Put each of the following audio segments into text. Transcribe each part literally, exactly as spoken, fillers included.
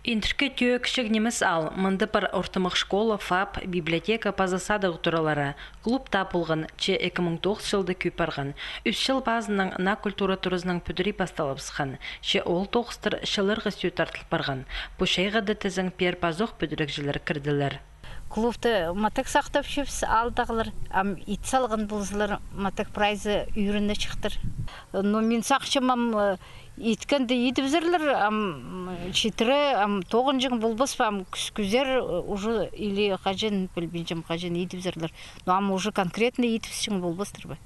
Индіркі Тӧӧ кічіг нимес аал, мында пар ортымах школа, ФАП, библиотека паза садығ туралары. Клуб таа полған, че ікі муң тоғыс чылда кӧп парған. Ӱс чыл пазынаң наа культура туразынаң пӱдірей пасталыбысхан, че ол тоғыстар чылларға сӧӧ тартыл парған. Пу чайғыда тізең пеер пазох пӱдірігҷілер кірділер. Клубты матых сахтапчабыс, аалдағылар, ам ит салған ползалар, матых прайзы ӱрінчеткен. Но мин сағынчам, ам, э, иткенде идібізерлер, ам, читіре, ам, тоғынҷаң полбас па, ам, кӱс кӱзер, э, уже, или хаҷан, пілбинчем, хаҷан идібізерлер. Но ам уже конкретно идібісчең полбастар ба?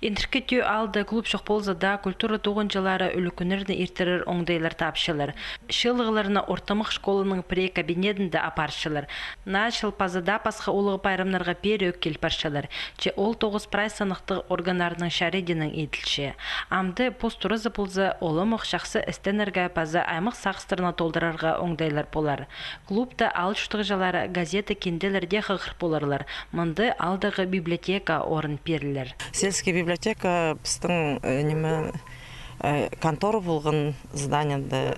Индіркі Тӧӧ аалда клуб чох полза даа, культура тоғынҷылары ӱлӱкӱннерні иртірер оңдайлар тапчалар. Чыылығларны ортымах школаның пірее кабинетінде апарчалар. Наа чыл паза даа пасха улуғ пайрамнарға пеер ӧк кил парчалар, че ол тоғыс прай сыннығ тың органнарның чариидінең иділче. Амды пос туразы полза, олымох чахсы істенерге паза аймах сағыстарны толдырарға оңдайлар полар. Клубта аал чуртағҷылары газета кинделерде хығыр поларлар. Мында аалдағы библиотека орын пирілер. Сельский библиотека пістің, э, ниме, э, контора полған зданиеде,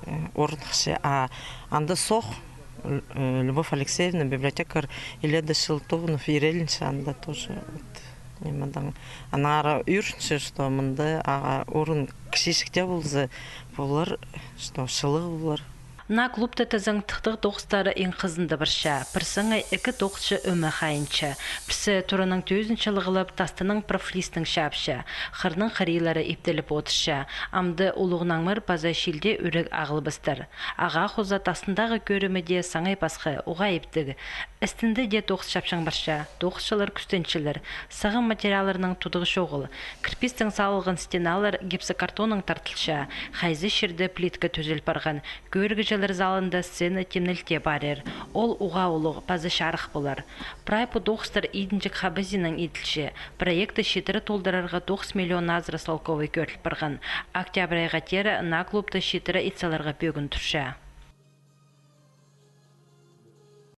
э, орнахча, а анда соох, э, Любовь Алексеевна, библиотекарь, иледе чыл тоғынып, иреленче анда тоже, вот, нимедең. Аннаңар ӱрінче, что мында ағаа орын кічіҷек тее полза, полар, что чылығ полар. Наа клубта тізең тыхтағ тоғыстары иң хызында парча. Пір саңай ікі тоғысчы ӧме хайынча. Пірсі тураның тӧзін чылығлап, тастынаң профлистінең чаапча. Хырның хырилары иптеліп одырча. Амды улуғ наңмыр паза чилде ӱрек ағылбастар. Ағаа хоза тастындағы кӧрімі дее саңай пасха, уғаа иптіг. Істінде дее тоғыс чапчаң парча. Тоғысчылар кӱстенчелер. Сығым материалларның тудығы чоғыл. Кірпістең салылған стеналар гипсокартоннаң тартылча. Хайзы чирде плитка тӧзел парған. Кӧрігҷілер залында сцена тимнелте парир. Ол уғаа улуғ паза чарых полар. Прай пу тоғыстар идінҷек хабазинаң иділче. Проектті читіре толдырарға тоғыс миллион азыра салковай кӧріл парған. Октябрь айға теере наа клубты читіре ит саларға пӧгін турча.